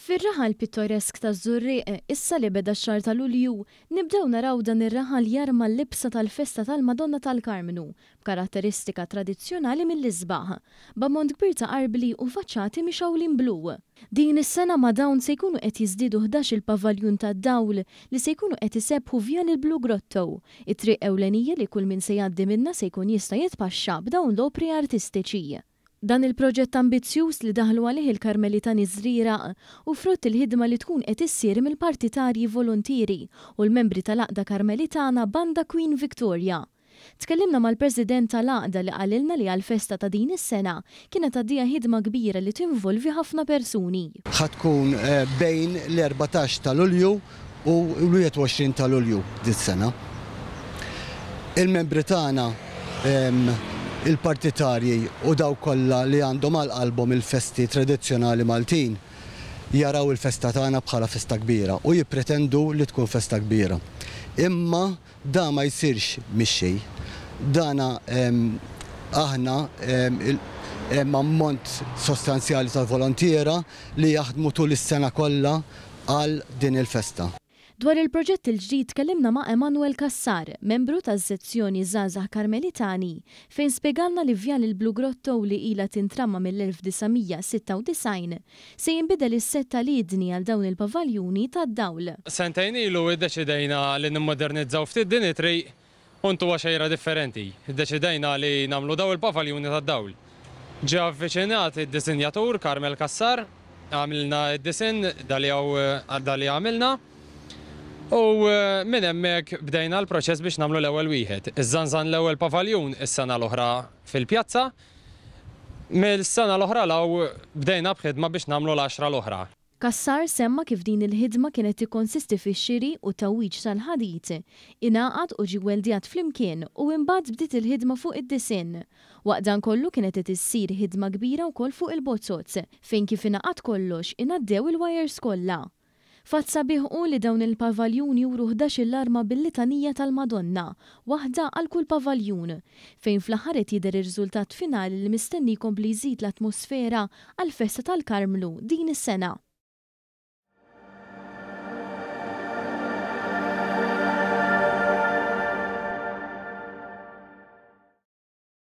Fir-raħal pittoresk taż-Żurrieq, issa li beda x-xahar ta' Lulju, nibdew naraw dan ir-raħal jarma l-libsa tal-festa tal-Madonna tal-Karmnu, b'karatteristika tradizzjonali mill-isbaħ, b'ammont kbir ta' arbli u faċċati mixgħulin blu. Din is-sena ma' dawn se jkunu qed jiżdiedu 11-il pavaljun tad-dawl li se jkunu qed isebbħu Vjal il-Blue Grotto, it-triq ewlenija li kull min se jgħaddi minnha se jkun jista' jitpaxxa b'dawn l-opri artistiċi. Dan il-proġett ambizzjuż li daħlu għalih il-Karmelitani Żrieraq hu frott il-ħidma li tkun qed issir mill-partitarji voluntieri u l-membri tal-Għaqda Karmelitana Banda Queen Victoria. Tkellimna mal-President tal-Għaqda li qalilna li għall-festa ta' din is-sena kienet għaddejja ħidma kbira li tinvolvi ħafna persuni. Ħa tkun bejn l-14 ta' Lulju u l-21 ta' Lulju dis-sena. Il-membri tagħna, il-partitarji u dawk kollha li għandhom għal qalbhom il-festi tradizzjonali Maltin jaraw il-festa tagħna bħala festa kbira u jippretendu li tkun festa kbira. Imma dan ma jsirx mix-xejn. Dana aħna hemm ammont sostanzjali ta' volontiera li jaħdmu tul is-sena kollha għal din il-festa. Dwar il-proġett il-ġdid tkellimna ma' Emanuel Cassar, membru taż-Sezzjoni Żgħażagħ Karmelitani, fejn spjegalna li Vjal il-Blue Grotto li ilha tintrama mill-1996, se jinbidel is-sett tal-idni għal dawn il-pavaljuni tad-dawl. Sentejn ilu iddeċidejna li nimmodernizzaw ftit din it-triq u ntuha xejra differenti. Iddeċidejna li nagħmlu dawn il-pavaljuni tad-dawl. Ġie avviċinat id-disinjatur Carmel Cassar, għamilna d-disinn da li hawn da li għamilna u minn hemmhekk bdejna l-proċess biex nagħmlu l-ewwel wieħed. Iżżanżan l-ewwel pavaljun is-sena l-oħra fil-pjazza. Mill-sena l-oħra 'l hawn bdejna b'ħidma biex nagħmlu l-għaxra l-oħra. Cassar semma kif din il-ħidma kienet tikkonsisti fix-xiri u t-tgħawwiġ tal-ħadid, ingħaqad u ġie weldjat flimkien u imbagħad bdiet il-ħidma fuq id-disinn. Waqt dan kollu kienet qed issir ħidma kbira wkoll fuq il-bozoz, fejn kif ingħaqad kollox ingħaddew il-wires kollha. Fatt sabiħ hu li dawn il-pavaljun juru 11-il arma bil-litanija tal-Madonna, waħda għal kull pavaljun, fejn fl-aħħar qed jidher ir-riżultat finali li mistenni jkompli jżid l-atmosfera għall-festa tal-Karmnu din is-sena.